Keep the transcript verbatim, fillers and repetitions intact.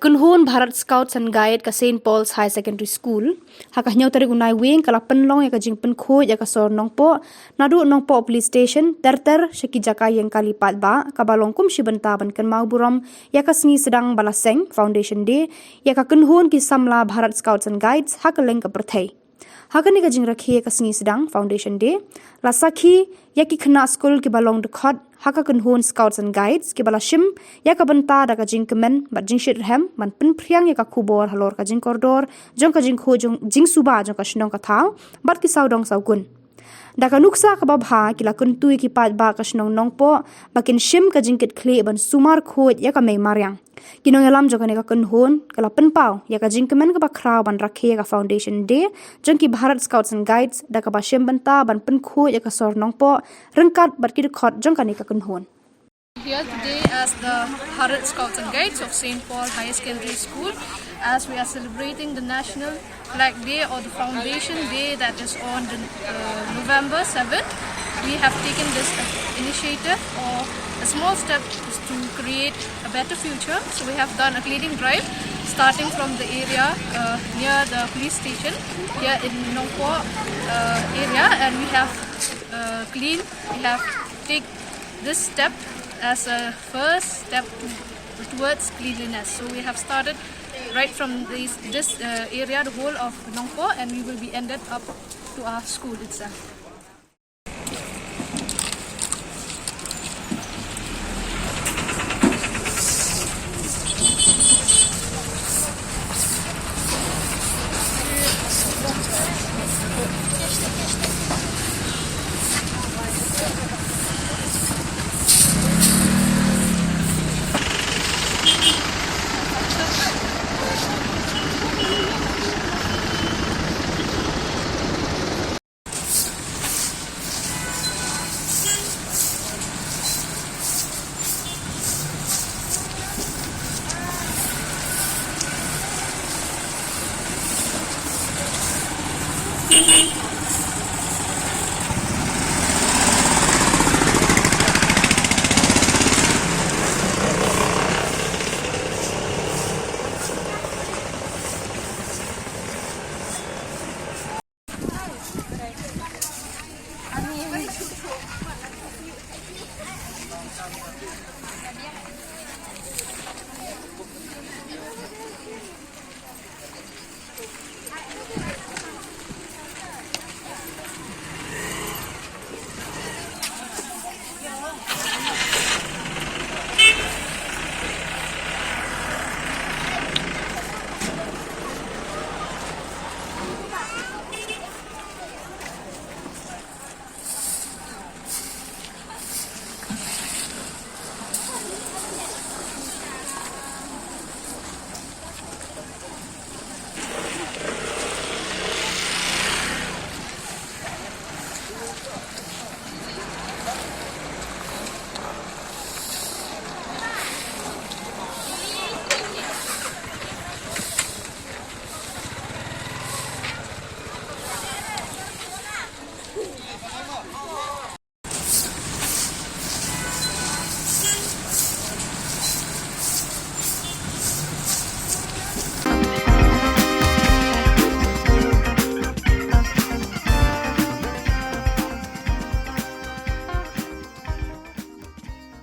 Kynhun Bharat Scouts and Guide ka St Paul's Higher Secondary School ha ka hynñiew tarik u Naiwieng ka la pynlong ïa ka jingpynkhuid ïa ka sor Nongpoh naduh Nongpoh Police Station ter ter sha ki jaka ïeng kali paidbah, kaba long kum shi bynta ban kynmaw burom ïa ka sngi sdang ba la seng Foundation Day ïa ka kynhun ki samla Bharat Scouts and Guides ha kylleng ka pyrthei. Ha kane ka jingrakhe ka sngi sdang Foundation Day, la sakhi ïa ki khynnah skul kiba long dkhot ha ka kynhun Scouts and Guides kiba la shim ïa ka bynta da ka jingkmen bad jingshitrhem ban pynphriang ïa ka khubor halor ka jingkordor jong ka jingkhuid jong, jingsuba jong ka shnong ka thaw bad ki sawdong sawkun. Da ka nuksa kaba bha ki la kyntu ïa ki paidbah ka shnong Nongpoh ba kin shim ka jingkitkhlieh ban sumar khuid ïa ka mei mariang. Ki nongïalam jong kane ka kynhun ka la pynpaw ïa ka jingkmen kaba khraw ban rakhe ïa ka Foundation Day jong ki Bharat Scouts and Guides da kaba shim bynta ban pynkhuid ïa ka sor Nongpoh ryngkat bad ki dkhot jong kane ka kynhun. Here today as the Bharat Scouts and Guides of St Paul Higher Secondary School, as we are celebrating the National Flag Day or the Foundation Day that is on the, uh, November seventh. We have taken this initiative or a small step is to create a better future. So we have done a cleaning drive starting from the area, uh, near the police station here in Nongpoh, uh, area, and we have, uh, cleaned, we have take this step as a first step to, towards cleanliness. So we have started right from this, this, uh, area, the whole of Nongpoh, and we will be ended up to our school itself.